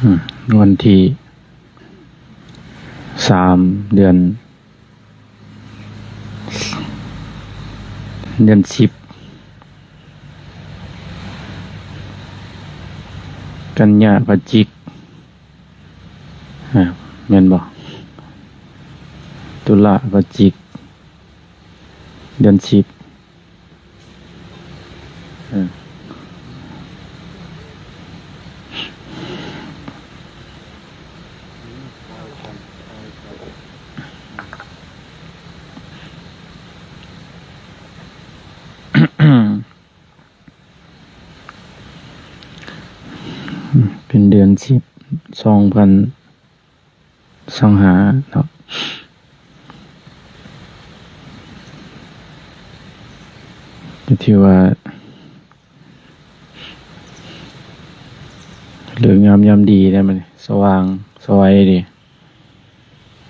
ອືມ ວັນທີສາມ ເດືອນ ເດືອນສິບ ກັນຍາ ພະຈິກ ອາ ແມ່ນບໍ່? ຕຸລາ ພະຈິກ ເດືອນສິບ ເປັນເດືອນສິບ ສອງພັນຊາວຫ້າເນາະ ກໍຖືວ່າເລີກງາມຍາມດີເດ້ ມັນສະຫວ່າງສະໄຫວດີ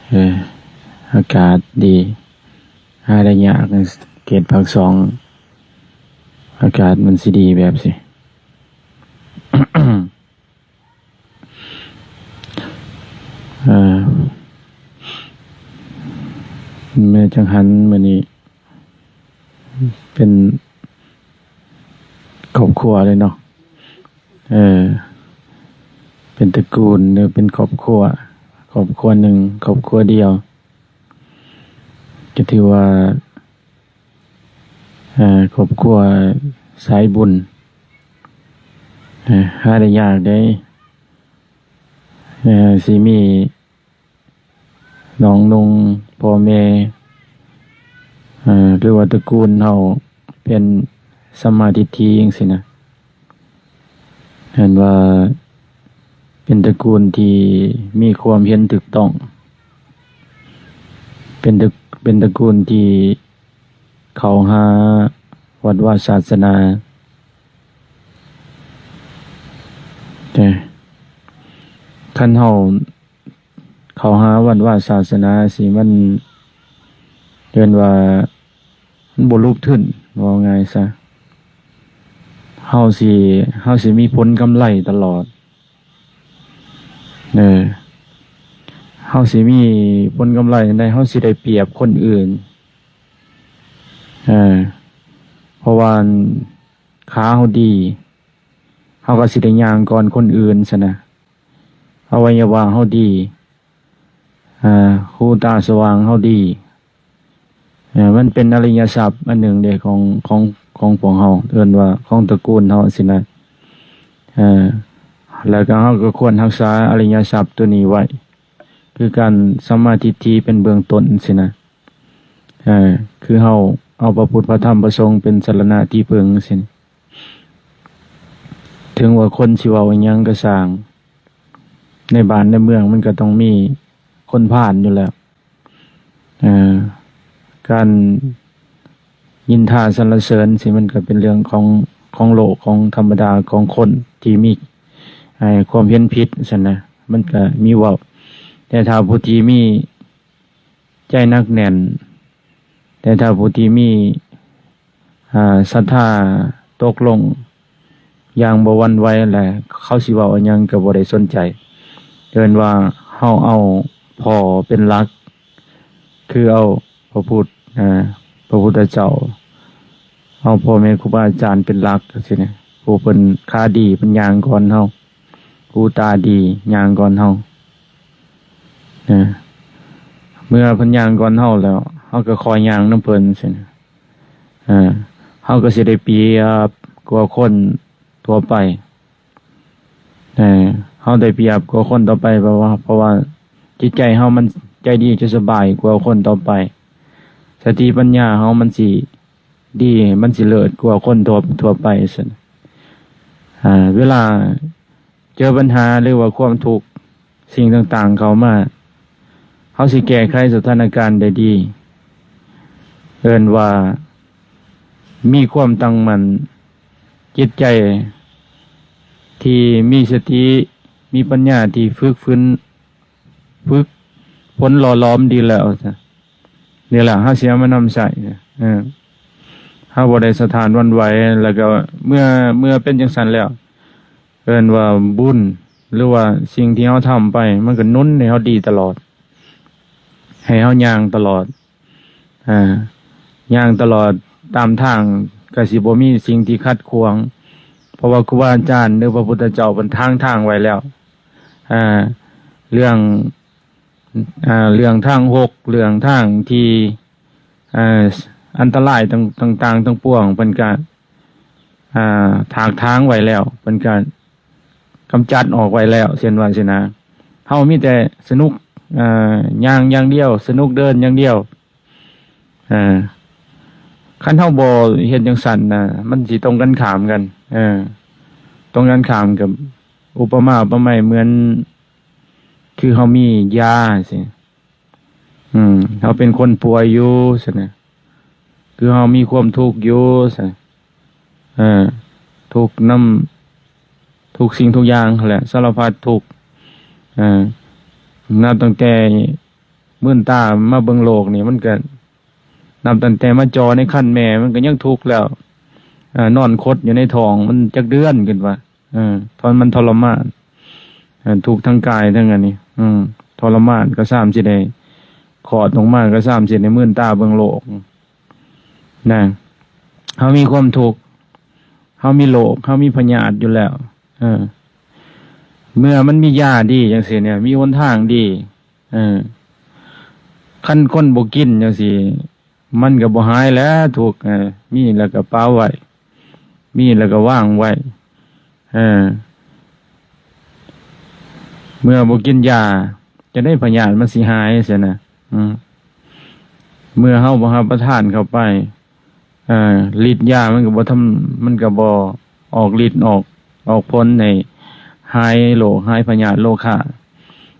ເອີ ອາກາດດີ ຫາໄດ້ຍາກ ເຂດປາກຊ່ອງ ອາກາດມັນຊິດີແບບຊີ້. ເອີ ແມ່ນຈັ່ງຫັ້ນ ມື້ນີ້ເປັນຄອບຄົວເລີຍເນາະ ເອີ ເປັນຕະກູນ ຫຼື ເປັນຄອບຄົວ ຄອບຄົວໜຶ່ງ ຄອບຄົວດຽວ ກໍຖືວ່າ ເອີ ຄອບຄົວສາຍບຸນ ເອີ ຫາໄດ້ຍາກເດ້ ເອີ ຊິມີນ້ອງນຸ່ງ ພໍ່ແມ່ ເອີ ຫຼືວ່າຕະກູນເຮົາເປັນສຳມາທິດຖິຈັ່ງຊີ້ນະ. ເຫັນວ່າເປັນຕະກູນທີ່ມີຄວາມເຫັນຖືກຕ້ອງ ເປັນຕະ ເປັນຕະກູນທີ່ເຂົ້າຫາວັດວາສາສະໜາ ແຕ່ຄັນເຮົາເຂົ້າຫາວັດວາສາສະໜາຊີ້ ມັນເອີ້ນວ່າ ມັນບໍ່ຫຼຸບທຶນ ເວົ້າງ່າຍຊະ ເຮົາຊິ ເຮົາຊິມີຜົນກຳໄລຕະຫຼອດ ເອີ ເຮົາຊິມີຜົນກຳໄລຈັ່ງໃດ ເຮົາຊິໄດ້ປຽບຄົນອື່ນ ເອີ ເພາະວ່າຂາເຮົາດີ ເຮົາກໍຊິໄດ້ຍ່າງກ່ອນຄົນອື່ນຊັ້ນນະ ອະໄວຍະວະເຮົາດີ ອາ ຫູຕາສະຫວ່າງເຮົາດີ ອາ ມັນເປັນອະລິຍະຊັບອັນໜຶ່ງເດ້ ຂອງ ຂອງ ຂອງພວກເຮົາ ເອີ້ນວ່າຂອງຕະກູນເຮົາຊີ້ນະ ອາ ແລ້ວກໍເຮົາກໍຄວນຮັກສາອະລິຍະຊັບໂຕນີ້ໄວ້ ຄືການສຳມາທິດຖິເປັນເບື້ອງຕົ້ນຊີ້ນະ ອາ ຄືເຮົາເອົາພະພຸດ ພະທຳ ພະສົງເປັນສະລະນະທີ່ເພິ່ງຊີ້ນະ. ເຖິງວ່າຄົນຊິເວົ້າອີ່ຫຍັງກໍຊ່າງ ໃນບ້ານໃນເມືອງມັນກໍຕ້ອງມີຄົນພານຢູ່ແລ້ວ ເອີ ການນິນທາສັນລະເສີນຊີ້ ມັນກໍເປັນເລື່ອງຂອງ ຂອງໂລກ ຂອງທຳມະດາ ຂອງຄົນທີ່ມີ ເອີ ຄວາມເຫັນຜິດຊັ້ນນະ ມັນກໍມີເວົ້າ ແຕ່ຖ້າຜູ້ທີ່ມີ ໃຈໜັກແໜ້ນ ແຕ່ຖ້າຜູ້ທີ່ມີ ອາ ສັດທາຕົກລົງຢ່າງບໍ່ຫວັ່ນໄຫວ ແລະ ເຂົາຊິເວົ້າອີ່ຫຍັງກໍບໍ່ໄດ້ສົນໃຈ ເອີ້ນວ່າເຮົາເອົາພໍ່ເປັນຫຼັກ ຄືເອົາພະພຸດ ອາ ພະພຸດທະເຈົ້າ ເອົາພໍ່ແມ່ຄູບາອາຈານເປັນຫຼັກ ຈັ່ງຊີ້ນະ ຜູ້ເພິ່ນຂາດີເພິ່ນຍ່າງກ່ອນເຮົາ ຫູຕາດີຍ່າງກ່ອນເຮົາ ເອີ ເມື່ອເພິ່ນຍ່າງກ່ອນເຮົາແລ້ວ ເຮົາກໍຄ່ອຍຍ່າງນຳເພິ່ນ ຈັ່ງຊີ້ນະ ເອີ ເຮົາກໍຊິໄດ້ປຽບກວ່າຄົນທົ່ວໄປ ເອີ ເຮົາໄດ້ປຽບກວ່າຄົນທົ່ວໄປ ເພາະວ່າ ເພາະວ່າຈິດໃຈເຮົາມັນໃຈດີຈະສະບາຍກວ່າຄົນທົ່ວໄປ ສະຕິປັນຍາເຮົາມັນຊິດີ ມັນຊິເລີດກວ່າຄົນທົ່ວ ທົ່ວໄປຊັ້ນ ອາ ເວລາ ເຈີບັນຫາ ຫຼືວ່າຄວາມທຸກສິ່ງຕ່າງໆເຂົ້າມາ ເຮົາຊິແກ້ໄຂສະຖານະການໄດ້ດີ ເອີ້ນວ່າມີຄວາມຕັ້ງໝັ້ນ ຈິດໃຈທີ່ມີສະຕິ ມີປັນຍາທີ່ຝຶກຝືນ ຝຶກຝົນຫຼໍ່ຫຼອມດີແລ້ວ ນີ້ແຫຼະ ເຮົາຊິເອົາມານຳໃຊ້ ເອີ ເຮົາບໍ່ໄດ້ສະທ້ານຫວັ່ນໄຫວ ແລ້ວກໍເມື່ອ ເມື່ອເປັນຈັ່ງຊັ້ນແລ້ວ ເອີ້ນວ່າບຸນ ຫຼືວ່າສິ່ງທີ່ເຮົາທຳໄປ ມັນກໍໜູນໃຫ້ເຮົາດີຕະຫຼອດ ໃຫ້ເຮົາຍ່າງຕະຫຼອດ ອ່າ ຍ່າງຕະຫຼອດຕາມທາງ ກໍຊິບໍ່ມີສິ່ງທີ່ຂັດຂວາງ ເພາະວ່າຄູບາອາຈານ ຫຼື ພະພຸດທະເຈົ້າເພິ່ນຖາງທາງໄວ້ແລ້ວ ອ່າ ເລື່ອງ ອ່າ ເລື່ອງທາງຫົກ ເລື່ອງທາງທີ່ ອ່າ ອັນຕະລາຍຕ່າງ ຕ່າງໆທັງປວງ ເພິ່ນກະ ອ່າ ຖາກຖາງໄວ້ແລ້ວ ເພິ່ນກະກຳຈັດອອກໄວ້ແລ້ວ ເຊັ່ນວ່າຊີ້ນະ ເຮົາມີແຕ່ສະໜຸກ ອ່າ ຍ່າງຢ່າງດຽວ ສະໜຸກເດີນຢ່າງດຽວ ອ່າ ຄັນເຮົາບໍ່ເຮັດຈັ່ງຊັ້ນນະ ມັນຊິຕົງກັນຂ້າມກັນ ເອີ ຕົງກັນຂ້າມກັບ ອຸປະມາອຸປະໄມເໝືອນ ຄືເຮົາມີຢາຊີ້ ອືມ ເຮົາເປັນຄົນປ່ວຍຢູ່ຊັ້ນນະ ຄືເຮົາມີຄວາມທຸກຢູ່ຊັ້ນ ເອີ ທຸກນຳທຸກສິ່ງທຸກຢ່າງຫັ້ນແຫຼະ ສາລະພັດທຸກ ເອີ ນັບຕັ້ງແຕ່ ມື່ນຕາມາເບິ່ງໂລກນີ້ ມັນກະ ນັບຕັ້ງແຕ່ມາຈໍ່ໃນຄັນແມ່ ມັນກະຍັງທຸກແລ້ວ ອ່າ ນອນຄົດຢູ່ໃນທ້ອງມັນຈັກເດືອນ ຄິດວ່າ ເອີ ມັນທໍລະມານ ເອີ ທຸກທັງກາຍທັງອັນນີ້ ອືມ ທໍລະມານ ກະຊ່ຳຊິໄດ້ຄອດອອກມາ ກະຊ່ຳຊິໄດ້ມື່ນຕາເບິ່ງໂລກນະ ເຮົາມີຄວາມທຸກ ເຮົາມີໂລກ ເຮົາມີພະຍາດຢູ່ແລ້ວ ເອີ ເມື່ອມັນມີຢາດີຈັ່ງຊີ້ນີ້ ມີຫົນທາງດີ ເອີ ຄັນຄົນບໍ່ກິນຈັ່ງຊີ້ ມັນກໍບໍ່ຫາຍແຫຼະທຸກ ເອີ ມີແລ້ວກໍປະໄວ້ ມີແລ້ວກໍວາງໄວ້ ເອີ ເມື່ອບໍ່ກິນຢາ ຈັ່ງໃດພະຍາດມັນຊິຫາຍຊັ້ນນະ ອືມ ເມື່ອເຮົາບໍ່ຮັບປະທານເຂົ້າໄປ ເອີ ລິດຢາມັນກໍບໍ່ທຳ ມັນກໍບໍ່ອອກລິດອອກ ອອກຜົນໃຫ້ຫາຍໂລກ ຫາຍພະຍາດໂລຄາ.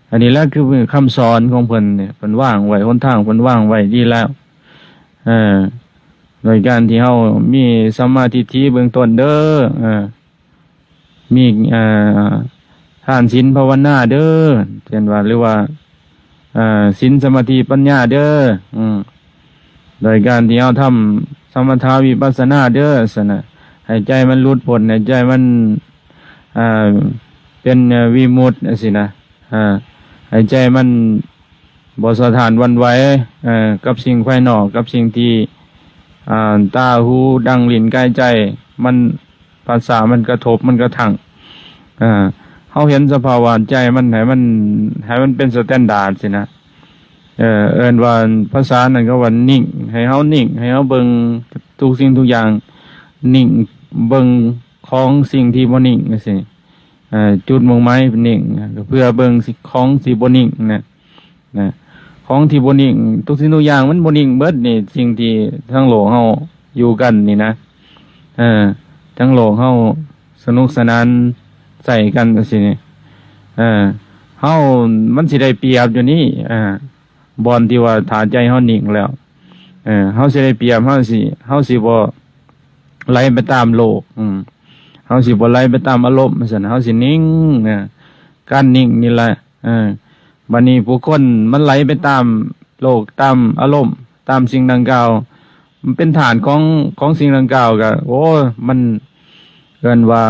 ອັນນີ້ແຫຼະຄືຄຳສອນຂອງເພິ່ນນີ້ ເພິ່ນວາງໄວ້ ຫົນທາງເພິ່ນວາງໄວ້ດີແລ້ວ ເອີ ໂດຍການທີ່ເຮົາມີສຳມາທິດຖິເບື້ອງຕົ້ນເດີ ເອີ ມີ ເອີ ທານ ສິນ ພາວະນາເດີ ເຊັ່ນວ່າ ຫຼືວ່າ ເອີ ສິນ ສະມາທິ ປັນຍາເດີ ອືມ ໂດຍການທີ່ເຮົາທຳສະມະຖະວິປັດສະນາເດີ ຊັ້ນນະ ໃຫ້ໃຈມັນຫຼຸດພົ້ນ ໃຫ້ໃຈມັນ ເປັນວິມຸດ ຈັ່ງຊີ້ນະ ໃຫ້ໃຈມັນບໍ່ສະທ້ານຫວັ່ນໄຫວ ເອີ ກັບສິ່ງພາຍນອກ ກັບສິ່ງທີ່ ອ່າ ຕາ ຫູ ດັງ ລີ້ນ ກາຍ ໃຈ ມັນ ພາສາມັນກະທົບ ມັນກະທັງ ເອີ ເຮົາເຫັນສະພາວະໃຈມັນ ໃຫ້ມັນ ໃຫ້ມັນເປັນສະແຕນດາດຊີ້ນະ ເອີ ເອີ້ນວ່າ ພາສານັ້ນເຂົາວ່ານິ່ງ ໃຫ້ເຮົານິ່ງ ໃຫ້ເຮົາເບິ່ງທຸກສິ່ງທຸກຢ່າງ ນິ່ງ ເບິ່ງຂອງສິ່ງທີ່ບໍ່ນິ່ງຈັ່ງຊີ້ ເອີ ຈຸດມຸ່ງໝາຍເປັນນິ່ງ ເພື່ອເບິ່ງຂອງທີ່ບໍ່ນິ່ງນະ. ນະ ຂອງທີ່ບໍ່ນິ່ງ ທຸກສິ່ງທຸກຢ່າງມັນບໍ່ນິ່ງເບິດນີ້ ສິ່ງທີ່ທັງໂລກເຮົາຢູ່ກັນນີ້ນະ ເອີ ທັງໂລກເຮົາສະໜຸກສະໜານໃສ່ກັນຈັ່ງຊີ້ນີ້ ເອີ ເຮົາ ມັນຊິໄດ້ປຽບຢູ່ນີ້ ເອີ ບ່ອນທີ່ວ່າຖ້າໃຈເຮົານິ່ງແລ້ວ ເອີ ເຮົາຊິໄດ້ປຽບ ເຮົາຊິ ເຮົາຊິບໍ່ໄຫຼໄປຕາມໂລກ ອືມ ເຮົາຊິບໍ່ໄຫຼໄປຕາມອາລົມ ວ່າຊັ້ນ ເຮົາຊິນິ່ງນະ ການນິ່ງນີ້ແຫຼະ ເອີ ບາດນີ້ຜູ້ຄົນມັນໄຫຼໄປຕາມໂລກ ຕາມອາລົມ ຕາມສິ່ງດັ່ງກ່າວ ມັນເປັນທາດຂອງ ຂອງສິ່ງດັ່ງກ່າວ ກະ ໂອ້ ມັນເອີ້ນວ່າ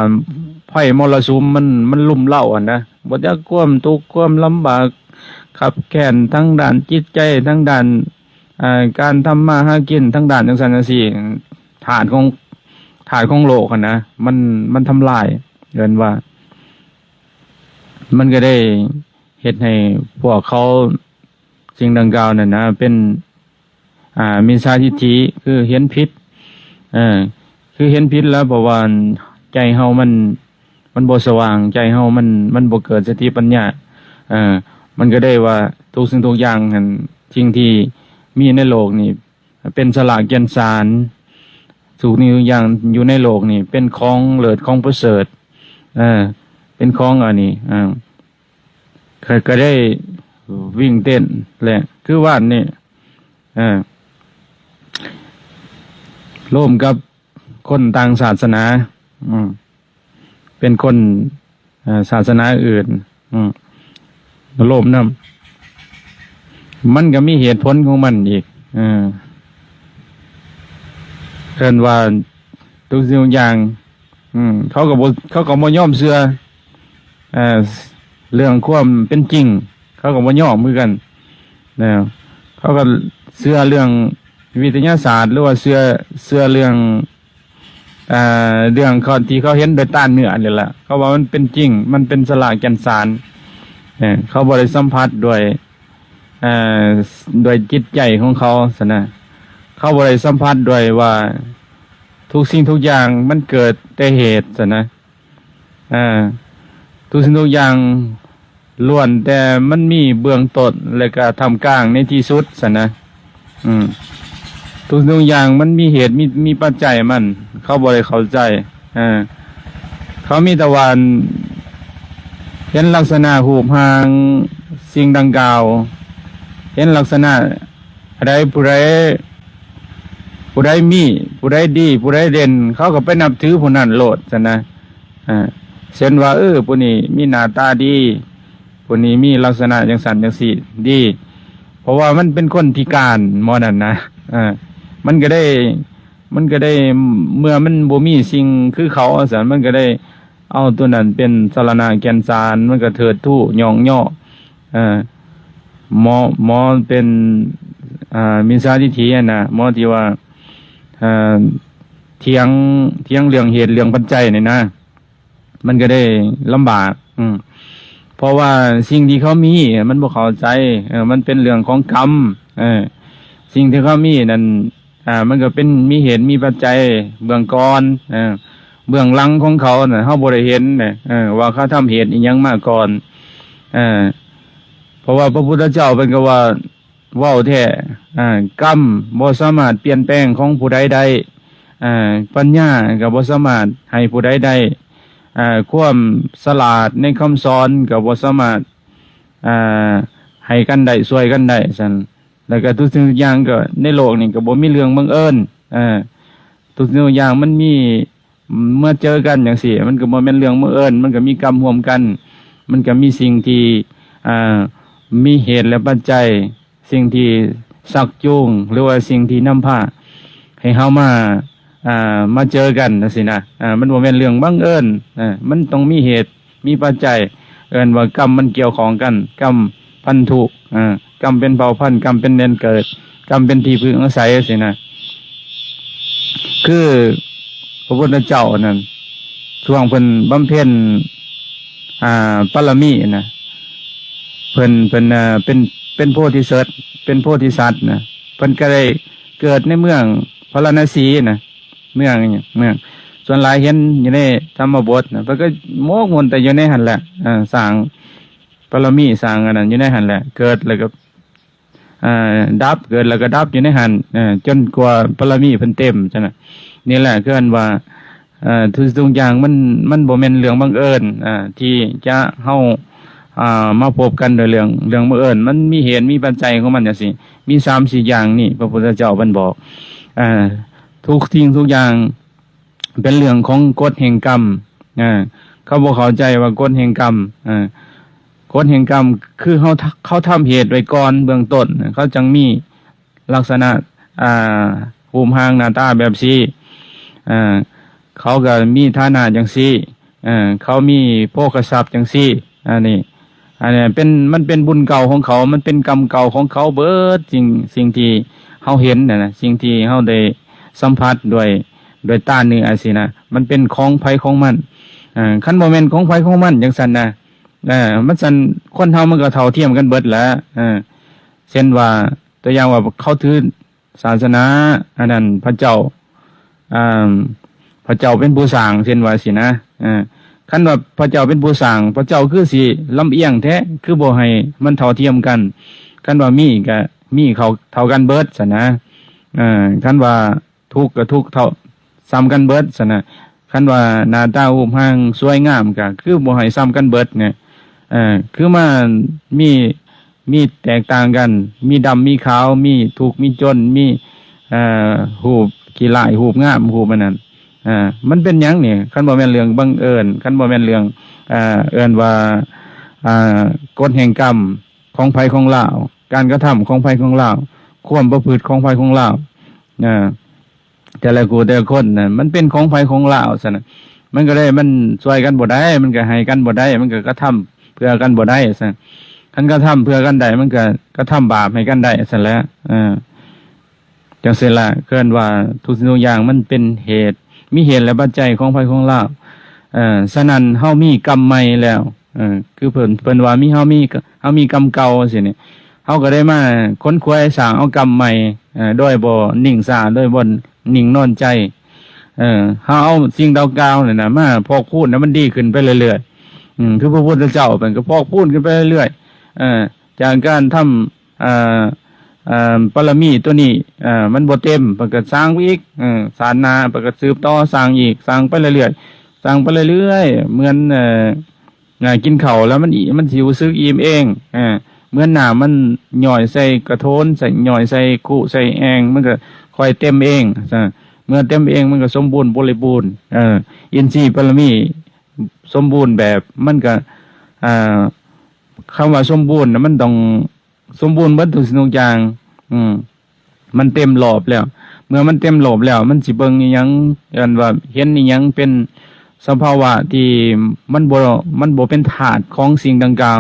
ໄພມໍລະສຸມ ມັນ ມັນລຸມເລົາຫັ້ນນະ ບໍ່ຈັກຄວາມທຸກຄວາມລຳບາກ ຄັບແຄ້ນທາງດ້ານຈິດໃຈ ທາງດ້ານ ອ່າ ການທຳມາຫາກິນ ທາງດ້ານຈັ່ງຊັ້ນຈັ່ງຊີ້ ທາດຂອງ ທາດຂອງໂລກຫັ້ນນະ ມັນ ມັນທຳລາຍ ເອີ້ນວ່າ ມັນກໍໄດ້ເຮັດໃຫ້ພວກເຂົາ ສິ່ງດັ່ງກ່າວນັ້ນນະ ເປັນ ອ່າ ມິດສາທິດຖິ ຄືເຫັນຜິດ ເອີ ຄືເຫັນຜິດແລ້ວ ເພາະວ່າໃຈເຮົາມັນ ມັນບໍ່ສະຫວ່າງ ໃຈເຮົາມັນ ມັນບໍ່ເກີດສະຕິປັນຍາ ເອີ ມັນກໍໄດ້ວ່າທຸກສິ່ງທຸກຢ່າງຫັ້ນ ສິ່ງທີ່ມີໃນໂລກນີ້ ເປັນສະຫຼາກແກ່ນສານ ທຸກສິ່ງທຸກຢ່າງຢູ່ໃນໂລກນີ້ ເປັນຂອງເລີດຂອງປະເສີດ ເອີ ເປັນຂອງອັນນີ້ ເອີ ຂ້ອຍກໍໄດ້ວິ່ງເຕັ້ນແຫຼະ ຄືວານນີ້ ເອີ ລົມກັບຄົນຕ່າງສາສະໜາ ອືມ ເປັນຄົນ ເອີ ສາສະໜາອື່ນ ອືມ ໂລມນຳ ມັນກໍມີເຫດຜົນຂອງມັນອີກ ເອີ ເອີ້ນວ່າທຸກສິ່ງທຸກຢ່າງ ອືມ ເຂົາກໍບໍ່ ເຂົາກໍບໍ່ຍອມເຊື່ອ ເອີ ເລື່ອງຄວາມເປັນຈິງ ເຂົາກໍບໍ່ຍອມຄືກັນນະ. ເຂົາກໍເຊື່ອເລື່ອງວິທະຍາສາດ ຫຼືວ່າເຊື່ອ ເຊື່ອເລື່ອງ ເອີ ເລື່ອງເຂົາ ທີ່ເຂົາເຫັນດ້ວຍຕາເນື້ອນີ້ແຫຼະ. ເຂົາວ່າມັນເປັນຈິງ ມັນເປັນສາລະແກ່ນສານ. ເອີ ເຂົາບໍ່ໄດ້ສຳຜັດດ້ວຍ ເອີ ດ້ວຍຈິດໃຈຂອງເຂົາຊັ້ນນະ. ເຂົາບໍ່ໄດ້ສຳຜັດດ້ວຍວ່າທຸກສິ່ງທຸກຢ່າງມັນເກີດແຕ່ເຫດຊັ້ນນະ. ເອີ ທຸກສິ່ງທຸກຢ່າງລ້ວນແຕ່ມັນມີເບື້ອງຕົ້ນ ແລະກະທ່າມກາງໃນທີ່ສຸດຊັ້ນນະ. ອືມ ທຸກສິ່ງທຸກຢ່າງມັນມີເຫດ ມີ ມີປັດໄຈມັນ. ເຂົາບໍ່ໄດ້ເຂົ້າໃຈ. ເອີ ເຂົາມີແຕ່ວ່າເຫັນລັກສະນະຮູບຮ່າງສິ່ງດັ່ງກ່າວ ເຫັນລັກສະນະໃດ ຜູ້ໃດ ຜູ້ໃດມີ ຜູ້ໃດດີ ຜູ້ໃດເດັ່ນ ເຂົາກໍໄປນັບຖືຜູ້ນັ້ນໂລດຊັ້ນນະ. ເຊັ່ນວ່າ ເອີ ຜູ້ນີ້ມີໜ້າຕາດີ ຜູ້ນີ້ມີລັກສະນະຈັ່ງຊັ້ນຈັ່ງຊີ້ດີ ເພາະວ່າມັນເປັນຄົນພິການໝໍນັ້ນນະ. ເອີ ມັນກໍໄດ້ ມັນກໍໄດ້ ເມື່ອມັນບໍ່ມີສິ່ງຄືເຂົາຊັ້ນ ມັນກໍໄດ້ເອົາໂຕນັ້ນເປັນສາລະນະແກ່ນສານ ມັນກໍເທີດທູຍ້ອງຍໍ. ເອີ ໝໍ ໝໍເປັນ ເອີ ມິດສາທິດຖິຫັ້ນນະ ໝໍທີ່ວ່າ ເອີ ຖຽງ ຖຽງເລື່ອງເຫດເລື່ອງປັດໄຈນີ້ນະ ມັນກໍໄດ້ລຳບາກ. ອືມ ເພາະວ່າສິ່ງທີ່ເຂົາມີມັນບໍ່ເຂົ້າໃຈ. ເອີ ມັນເປັນເລື່ອງຂອງກຳ. ເອີ ສິ່ງທີ່ເຂົາມີນັ້ນ ອ່າ ມັນກໍເປັນ ມີເຫດມີປັດໄຈເບື້ອງກ່ອນ. ເອີ ເບື້ອງຫຼັງຂອງເຂົານະ ເຮົາບໍ່ໄດ້ເຫັນນະ ເອີ ວ່າເຂົາທຳເຫດອີ່ຫຍັງມາກ່ອນ. ເອີ ເພາະວ່າພະພຸດທະເຈົ້າເພິ່ນກໍວ່າ ເວົ້າແທ້ ອ່າ ກຳບໍ່ສາມາດປ່ຽນແປງຂອງຜູ້ໃດໄດ້. ອ່າ ປັນຍາກໍບໍ່ສາມາດໃຫ້ຜູ້ໃດໄດ້. ອ່າ ຄວາມສະຫຼາດໃນຄຳສອນກໍບໍ່ສາມາດ ອ່າ ໃຫ້ກັນໄດ້ ຊ່ວຍກັນໄດ້ຊັ້ນ. ແລ້ວກໍທຸກສິ່ງທຸກຢ່າງກໍໃນໂລກນີ້ກໍບໍ່ມີເລື່ອງບັງເອີນ. ເອີ ທຸກສິ່ງທຸກຢ່າງມັນມີ ມາເຈີກັນຈັ່ງຊີ້ ມັນກໍບໍ່ແມ່ນເລື່ອງບັງເອີນ. ມັນກໍມີກຳຮ່ວມກັນ ມັນກໍມີສິ່ງທີ່ ອ່າ ມີເຫດ ແລະ ປັດໄຈ ສິ່ງທີ່ຊັກຈູງ ຫຼືວ່າສິ່ງທີ່ນຳພາໃຫ້ເຮົາມາ ອ່າ ມາເຈີກັນຈັ່ງຊີ້ນະ. ອ່າ ມັນບໍ່ແມ່ນເລື່ອງບັງເອີນ. ອ່າ ມັນຕ້ອງມີເຫດ ມີປັດໄຈ. ເອີ້ນວ່າກຳມັນກ່ຽວຂ້ອງກັນ ກຳພັນທຸ. ອ່າ ກຳເປັນເຜົ່າພັນ ກຳເປັນແດນເກີດ ກຳເປັນທີ່ເພິ່ງອາໄສຊີ້ນະ. ຄືພະພຸດທະເຈົ້ານັ້ນ ຊ່ວງເພິ່ນບຳເພັນ ອ່າ ບາລະມີນະ ເພິ່ນ ເພິ່ນ ເອີ ເປັນ ເປັນໂພທິເສີດ ເປັນໂພທິສັດນະ ເພິ່ນກໍໄດ້ເກີດໃນເມືອງພາລານະສີນະ. ເມືອງຫຍັງ ເມືອງ ສ່ວນຫຼາຍເຫັນຢູ່ໃນທຳມະບົດນະ ເພິ່ນກໍໝົກໝຸ່ນແຕ່ຢູ່ໃນຫັ້ນແຫຼະ. ເອີ ສ້າງບາລະມີ ສ້າງອັນນັ້ນຢູ່ໃນຫັ້ນແຫຼະ ເກີດແລ້ວກໍ ເອີ ດັບ ເກີດແລ້ວກໍດັບຢູ່ໃນຫັ້ນ ເອີ ຈົນກວ່າບາລະມີເພິ່ນເຕັມຊັ້ນນະ. ນີ້ແຫຼະ ຄືອັນວ່າ ເອີ ທຸກສິ່ງທຸກຢ່າງມັນ ມັນບໍ່ແມ່ນເລື່ອງບັງເອີນ ເອີ ທີ່ຈະ ເຮົາ ເອີ ມາພົບກັນໂດຍເລື່ອງ ເລື່ອງບັງເອີນ. ມັນມີເຫດມີປັດໄຈຂອງມັນຈັ່ງຊີ້. ມີສາມສີ່ຢ່າງນີ້ ພະພຸດທະເຈົ້າເພິ່ນບອກ ເອີ ທຸກສິ່ງທຸກຢ່າງ ເປັນເລື່ອງຂອງກົດແຫ່ງກຳ. ເອີ ເຂົາບໍ່ເຂົ້າໃຈວ່າກົດແຫ່ງກຳ. ເອີ ກົດແຫ່ງກຳຄືເຮົາ ເຂົາທຳເຫດໄວ້ກ່ອນເບື້ອງຕົ້ນ ເຂົາຈັ່ງມີລັກສະນະ ອ່າ ຮູບຮ່າງໜ້າຕາແບບຊີ້. ເອີ ເຂົາກໍມີຖານະຈັ່ງຊີ້. ເອີ ເຂົາມີໂພຄະຊັບຈັ່ງຊີ້. ອັນນີ້ ອັນນີ້ເປັນ ມັນເປັນບຸນເກົ່າຂອງເຂົາ ມັນເປັນກຳເກົ່າຂອງເຂົາເບິດ. ສິ່ງ ສິ່ງທີ່ເຮົາເຫັນນະ ສິ່ງທີ່ເຮົາໄດ້ສຳຜັດດ້ວຍ ດ້ວຍຕາເນື້ອຊີ້ນະ ມັນເປັນຂອງໃຜຂອງມັນ. ເອີ ຄັນບໍ່ແມ່ນຂອງໃຜຂອງມັນຈັ່ງຊັ້ນນະ ເອີ ມັນຊັ້ນ ຄົນເຮົາມັນກໍເທົ່າທຽມກັນເບິດແຫຼະ. ເອີ ເຊັ່ນວ່າ ຕົວຢ່າງວ່າ ເຂົາຖື ສາສະໜາ ອັນນັ້ນ ພະເຈົ້າ ອ່າ ພະເຈົ້າເປັນຜູ້ສ້າງ ເຊັ່ນວ່າຊີ້ນະ. ເອີ ຄັນວ່າພະເຈົ້າເປັນຜູ້ສ້າງ ພະເຈົ້າຄືຊິລຳອຽງແທ້ ຄືບໍ່ໃຫ້ມັນເທົ່າທຽມກັນ. ຄັນວ່າມີກະມີເທົ່າ ເທົ່າກັນເບິດຊັ້ນນະ. ເອີ ຄັນວ່າທຸກກະທຸກເທົ່າ ສ່ຳກັນເບິດຊັ້ນນະ. ຄັນວ່າໜ້າຕາຮູບຮ່າງສວຍງາມ ກະຄືບໍ່ໃຫ້ສ່ຳກັນເບິດນະ. ເອີ ຄືມາມີ ມີແຕກຕ່າງກັນ ມີດຳມີຂາວ ມີທຸກມີຈົນ ມີ ເອີ ຮູບຂີ້ຮ້າຍ ຮູບງາມ ຮູບອັນນັ້ນ. ເອີ ມັນເປັນຫຍັງນີ້ ຄັນບໍ່ແມ່ນເລື່ອງບັງເອີນ ຄັນບໍ່ແມ່ນເລື່ອງ ເອີ ເອີ້ນວ່າ ເອີ ກົດແຫ່ງກຳຂອງໃຜຂອງລາວ ການກະທຳຂອງໃຜຂອງລາວ ຄວາມປະພຶດຂອງໃຜຂອງລາວ ເອີ ແຕ່ລະຜູ້ແຕ່ລະຄົນນະ ມັນເປັນຂອງໃຜຂອງລາວຊັ້ນນະ. ມັນກໍໄດ້ ມັນຊ່ວຍກັນບໍ່ໄດ້ ມັນກໍໃຫ້ກັນບໍ່ໄດ້ ມັນກໍກະທຳເພື່ອກັນບໍ່ໄດ້ຊັ້ນ. ຄັນກະທຳເພື່ອກັນໄດ້ ມັນກໍກະທຳບາບໃຫ້ກັນໄດ້ຊັ້ນແຫຼະ. ເອີ ຈັ່ງຊີ້ລະ ເອີ້ນວ່າທຸກສິ່ງທຸກຢ່າງມັນເປັນເຫດ ມີເຫດ ແລະ ປັດໄຈຂອງໃຜຂອງລາວ. ເອີ ສະນັ້ນເຮົາມີກຳໃໝ່ແລ້ວ ເອີ ຄືເພິ່ນ ເພິ່ນວ່າມີ ເຮົາມີ ເຮົາມີກຳເກົ່າຊີ້ນີ້ ເຮົາກໍໄດ້ມາຂົນຂວາຍສ້າງເອົາກຳໃໝ່ ເອີ ໂດຍບໍ່ນິ່ງຊ້າ ໂດຍບໍ່ນິ່ງນອນໃຈ. ເອີ ເຮົາເອົາສິ່ງດັ່ງກ່າວນັ້ນນະມາພອກພູນໃຫ້ມັນດີຂຶ້ນໄປເລື້ອຍໆ ອືມ ຄືພະພຸດທະເຈົ້າເພິ່ນກໍພອກພູນຂຶ້ນໄປເລື້ອຍໆ ເອີ ຈາກການທຳ ເອີ ເອີ ບາລະມີຕົວນີ້ ເອີ ມັນບໍ່ເຕັມ ເພິ່ນກໍສ້າງໄປອີກ ເອີ ຊາດໜ້າເພິ່ນກໍສືບຕໍ່ສ້າງອີກ ສ້າງໄປເລື້ອຍໆ ສ້າງໄປເລື້ອຍໆ ເໝືອນ ເອີ ກິນເຂົ້າແລ້ວມັນອີ ມັນຊິຮູ້ສຶກອີ່ມເອງ ເອີ ເໝືອນນ້ຳມັນຍ້ອຍໃສ່ກະໂທນ ໃສ່ ຍ້ອຍໃສ່ຄຸໃສ່ແອ່ງ ມັນກໍຄ່ອຍເຕັມເອງ ເມື່ອເຕັມເອງມັນກໍສົມບູນບໍລິບູນ ເອີ ອິນຊີບາລະມີສົມບູນແບບ ມັນກໍ ເອີ ຄຳວ່າສົມບູນນະ ມັນຕ້ອງ ສົມບູນເບິດທຸກສິ່ງທຸກຢ່າງ ອືມ ມັນເຕັມລອບແລ້ວ ເມື່ອມັນເຕັມລອບແລ້ວ ມັນຊິເບິ່ງອີ່ຫຍັງ ເອີ້ນວ່າເຫັນອີ່ຫຍັງເປັນສະພາວະທີ່ມັນບໍ່ ມັນບໍ່ເປັນທາດຂອງສິ່ງດັ່ງກ່າວ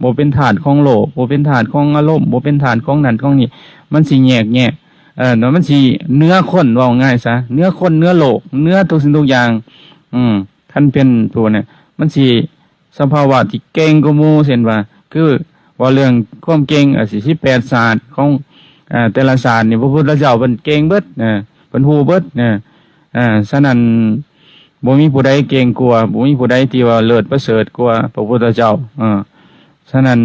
ບໍ່ເປັນທາດຂອງໂລກ ບໍ່ເປັນທາດຂອງອາລົມ ບໍ່ເປັນທາດຂອງນັ້ນຂອງນີ້ ມັນຊິແຍກແຍະ ເອີ ມັນຊິເໜືອຄົນ ເວົ້າງ່າຍຊະ ເໜືອຄົນ ເໜືອໂລກ ເໜືອທຸກສິ່ງທຸກຢ່າງ ອືມ ຄັນເປັນຜູ້ນັ້ນ ມັນຊິ ສະພາວະທີ່ເກັ່ງກວ່າໝູ່ ເຊັ່ນວ່າ ຄືເວົ້າເລື່ອງຄວາມເກັ່ງ ອາ ສິບແປດສາດຂອງ ເອີ ແຕ່ລະສາດນີ້ ພະພຸດທະເຈົ້າເພິ່ນເກັ່ງເບິດ ເອີ ເພິ່ນຮູ້ເບິດ ເອີ ເອີ ສະນັ້ນ ບໍ່ມີຜູ້ໃດເກັ່ງກວ່າ ບໍ່ມີຜູ້ໃດທີ່ວ່າເລີດປະເສີດກວ່າພະພຸດທະເຈົ້າ ເອີ ສະນັ້ນ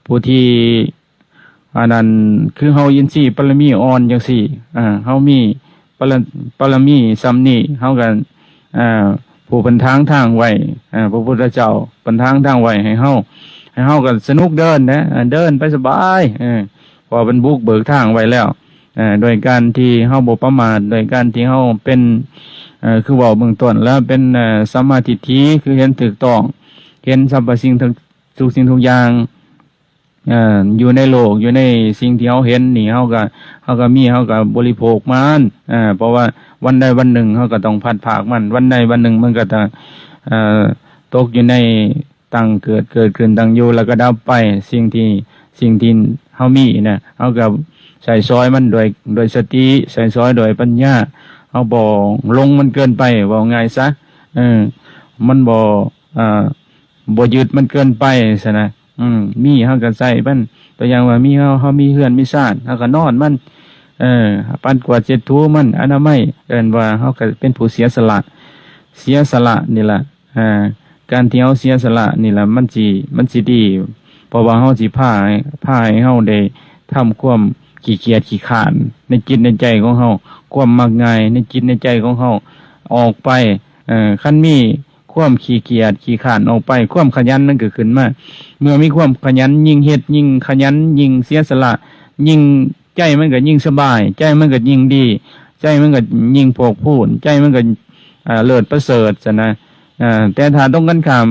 ຜູ້ທີ່ ອັນນັ້ນ ຄືເຮົາອິນຊີບາລະມີອ່ອນຈັ່ງຊີ້ ເຮົາມີບາລະ ບາລະມີສ່ຳນີ້ ເຮົາກໍ ຜູ້ເພິ່ນຖາງທາງໄວ້ ພະພຸດທະເຈົ້າເພິ່ນຖາງທາງໄວ້ໃຫ້ເຮົາ ໃຫ້ເຮົາກໍສະໜຸກເດີນແຫຼະ ເດີນໄປສະບາຍ ເພາະວ່າເພິ່ນບຸກເບີກທາງໄວ້ແລ້ວ ໂດຍການທີ່ເຮົາບໍ່ປະໝາດ ໂດຍການທີ່ເຮົາເປັນ ຄືເວົ້າເບື້ອງຕົ້ນແລ້ວ ເປັນ ສຳມາທິດຖິ ຄືເຫັນຖືກຕ້ອງ ເຫັນສັບພະສິ່ງ ທຸກສິ່ງທຸກຢ່າງ ເອີ ຢູ່ໃນໂລກ ຢູ່ໃນສິ່ງທີ່ເຮົາເຫັນນີ້ ເຮົາກໍ ເຮົາກໍມີ ເຮົາກໍບໍລິໂພກມັນ ເອີ ເພາະວ່າວັນໃດວັນໜຶ່ງເຮົາກໍຕ້ອງພັດພາກມັນ ວັນໃດວັນໜຶ່ງມັນກໍຕ້ອງ ເອີ ຕົກຢູ່ໃນຕັ້ງເກີດ ເກີດຂຶ້ນ ຕັ້ງຢູ່ ແລ້ວກໍດັບໄປ ສິ່ງທີ່ ສິ່ງທີ່ເຮົາມີນະ ເຮົາກໍໃຊ້ສອຍມັນດ້ວຍ ດ້ວຍສະຕິ ໃຊ້ສອຍດ້ວຍປັນຍາ ເຮົາບໍ່ຫຼົງມັນເກີນໄປ ເວົ້າງ່າຍຊະ ເອີ ມັນບໍ່ ເອີ ບໍ່ຍຶດມັນເກີນໄປຊັ້ນນະ ອືມ ມີເຮົາກໍໃຊ້ມັນ ຕົວຢ່າງວ່າມີເຮົາ ເຮົາມີເຮືອນມີຊານ ເຮົາກໍນອນມັນ ເອີ ປັດກວາດເຊັດຖູມັນ ອະນາໄມ ເອີ້ນວ່າເຮົາກໍເປັນຜູ້ເສຍສະຫຼະ ເສຍສະຫຼະນີ້ລະ ອາ ການທີ່ເຮົາເສຍສະຫຼະນີ້ລະ ມັນຊິ ມັນຊິດີ ເພາະວ່າເຮົາຊິພາໃຫ້ ພາໃຫ້ເຮົາໄດ້ທຳຄວາມຂີ້ກຽດຂີ້ຄ້ານໃນຈິດໃນໃຈຂອງເຮົາ ຄວາມມັກງ່າຍໃນຈິດໃນໃຈຂອງເຮົາອອກໄປ ເອີ ຄັນມີ ຄວາມຂີ້ກຽດຂີ້ຄ້ານອອກໄປ ຄວາມຂະຫຍັນມັນກໍຂຶ້ນມາ ເມື່ອມີຄວາມຂະຫຍັນ ຍິ່ງເຮັດຍິ່ງຂະຫຍັນ ຍິ່ງເສຍສະຫຼະ ຍິ່ງ ໃຈມັນກໍຍິ່ງສະບາຍ ໃຈມັນກໍຍິ່ງດີ ໃຈມັນກໍຍິ່ງພອກພູນ ໃຈມັນກໍ ເລີດປະເສີດຊັ້ນນະ ແຕ່ຖ້າຕົງກັນຂ້າມ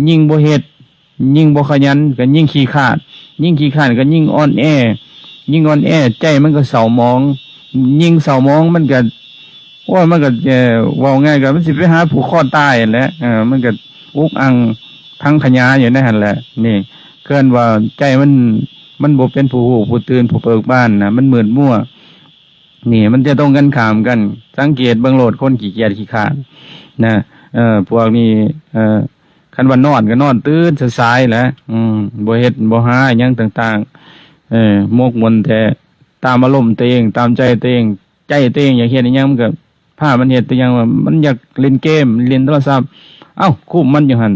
ຍິ່ງບໍ່ເຮັດ ຍິ່ງບໍ່ຂະຫຍັນ ກໍຍິ່ງຂີ້ຄ້ານ ຍິ່ງຂີ້ຄ້ານກໍຍິ່ງອ່ອນແອ ຍິ່ງອ່ອນແອ ໃຈມັນກໍເສົ້າໝອງ ຍິ່ງເສົ້າໝອງມັນກໍ ໂອ້ຍ ມັນກໍ ເອີ ເວົ້າງ່າຍກໍມັນຊິໄປຫາຜູກຄໍຕາຍຫັ້ນແຫຼະ ເອີ ມັນກໍອຸກອັ່ງຖັງຂະຫຍາຢູ່ໃນຫັ້ນແຫຼະ ນີ້ ເອີ້ນວ່າໃຈມັນ ມັນບໍ່ເປັນຜູ້ຮູ້ ຜູ້ຕື່ນ ຜູ້ເບີກບານນະ ມັນມືດມົວ ນີ້ ມັນຈະຕົງກັນຂ້າມກັນ ສັງເກດເບິ່ງໂລດ ຄົນຂີ້ກຽດຂີ້ຄ້ານນະ ເອີ ພວກນີ້ ເອີ ຄັນວ່ານອນກໍນອນຕື່ນສາຍໆແຫຼະ ອືມ ບໍ່ເຮັດບໍ່ຫາຫຍັງຕ່າງໆ ເອີ ໝົກໝຸ່ນແຕ່ຕາມອາລົມຕົວເອງ ຕາມໃຈຕົວເອງ ໃຈຕົວເອງຢາກເຮັດອີ່ຫຍັງ ມັນກໍພາມັນເຮັດ ຕົວຢ່າງວ່າມັນຢາກຫຼິ້ນເກມ ຫຼິ້ນໂທລະສັບ ເອົ້າ ຄຸມມັນຢູ່ຫັ້ນ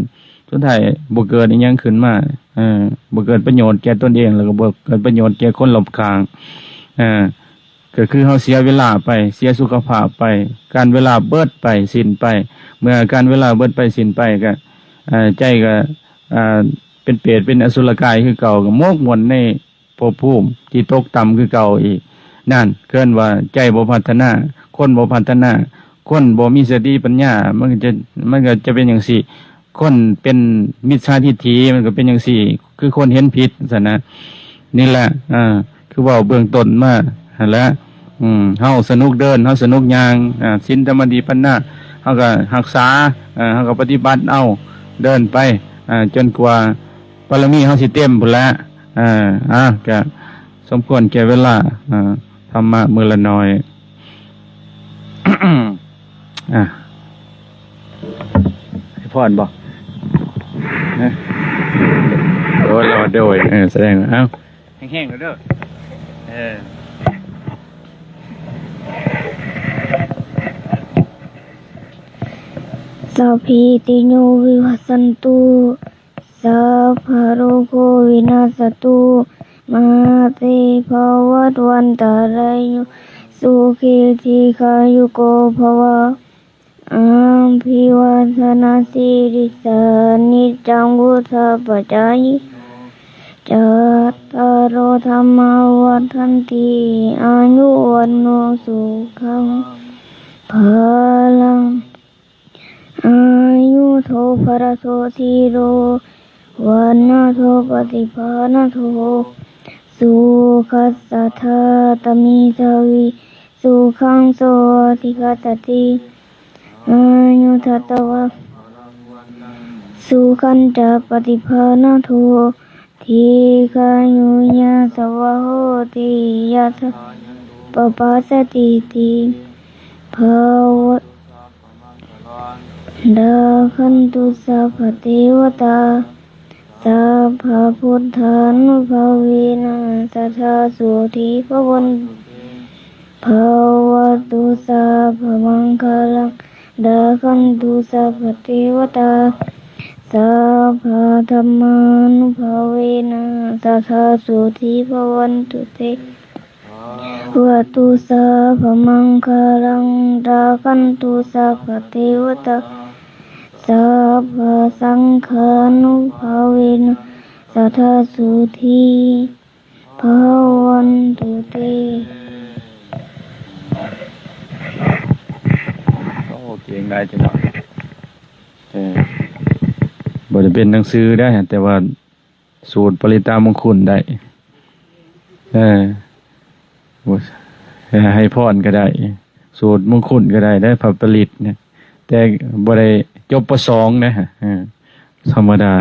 ສຸດທ້າຍບໍ່ເກີດອີ່ຫຍັງຂຶ້ນມາ ເອີ ບໍ່ເກີດປະໂຫຍດແກ່ຕົນເອງ ແລ້ວກໍບໍ່ເກີດປະໂຫຍດແກ່ຄົນລອບຂ້າງ ເອີ ກໍຄືເຮົາເສຍເວລາໄປ ເສຍສຸຂະພາບໄປ ການເວລາເບິດໄປ ສິ້ນໄປ ເມື່ອການເວລາເບິດໄປ ສິ້ນໄປ ກໍ ເອີ ໃຈກໍ ເປັນເປດ ເປັນອະສຸລະກາຍຄືເກົ່າ ກໍໝົກໝຸ່ນໃນ ພົບພູມທີ່ຕົກຕ່ຳຄືເກົ່າອີກ ນັ້ນເອີ້ນວ່າໃຈບໍ່ພັດທະນາ ຄົນບໍ່ພັດທະນາ ຄົນບໍ່ມີສະຕິປັນຍາ ມັນກໍຈະ ມັນກໍຈະເປັນຈັ່ງຊີ້ ຄົນເປັນມິດສາທິດຖິ ມັນກໍເປັນຈັ່ງຊີ້ ຄືຄົນເຫັນຜິດຊັ້ນນະ ນີ້ແຫຼະ ອາ ຄືເວົ້າເບື້ອງຕົ້ນມາຫັ້ນແຫຼະ ອືມ ເຮົາສະໜຸກເດີນ ເຮົາສະໜຸກຍ່າງ ອາ ສິນ ສະມາທິ ປັນຍາ ເຮົາກໍຮັກສາ ເອີ ເຮົາກໍປະຕິບັດເອົາ ເດີນໄປ ເອີ ຈົນກວ່າບາລະມີເຮົາຊິເຕັມພຸ້ນແຫຼະ. ເອີ ອ່າ ກໍສົມຄວນແກ່ເວລາ ເອີ ທຳມະມື້ລະໜ້ອຍ. ອ່າ ໃຫ້ພອນບໍ່? ເອີ ໂດຍ ໂດຍ ເອີ ສະແດງ ເອົ້າ ແຮງໆ ເດີ ເອີ. Sabbītiyo vivajjantu, sabbarogo vinassatu, mā te bhavatvantarāyo, sukhī dīghāyuko bhava. Abhivādanasīlissa niccaṃ vuḍḍhāpacāyino, cattāro dhammā vaḍḍhanti, āyu vaṇṇo sukhaṃ balaṃ. Āyudo balado dhīro, vaṇṇado paṭibhāṇado, sukhassa dātā medhāvī, sukhaṃ so adhigacchati. Āyuṃ datvā sukhañca paṭibhāṇado, dīghāyu yasavā hoti, yattha yāyaṃ pabbajjatīti. Bhava rakkhantu sabbadevatā, sabbabuddhānubhāvena, sadā sotthī bhavantu te. Bhavatu sabbamaṅgalaṃ, rakkhantu sabbadevatā, sabbadhammānubhāvena, sadā sotthī bhavantu te. Bhavatu sabbamaṅgalaṃ, rakkhantu sabbadevatā, sabbasaṅghānubhāvena, sadā sotthī bhavantu te. ໂອ້ ເກັ່ງຫຼາຍເຈົ້າເນາະ. ເອີ ບໍ່ໄດ້ເປັນໜັງສືໄດ໋ ແຕ່ວ່າສູດປະລິດຕະມຸງຄຸນໄດ້. ເອີ ໃຫ້ພອນກໍໄດ້ ສູດມຸງຄຸນກໍໄດ້ເດ້ ພະປະລິດນະ ແຕ່ບໍ່ໄດ້ຈົບ ປ.ສອງ ນະ. ເອີ ທຳມະດາ.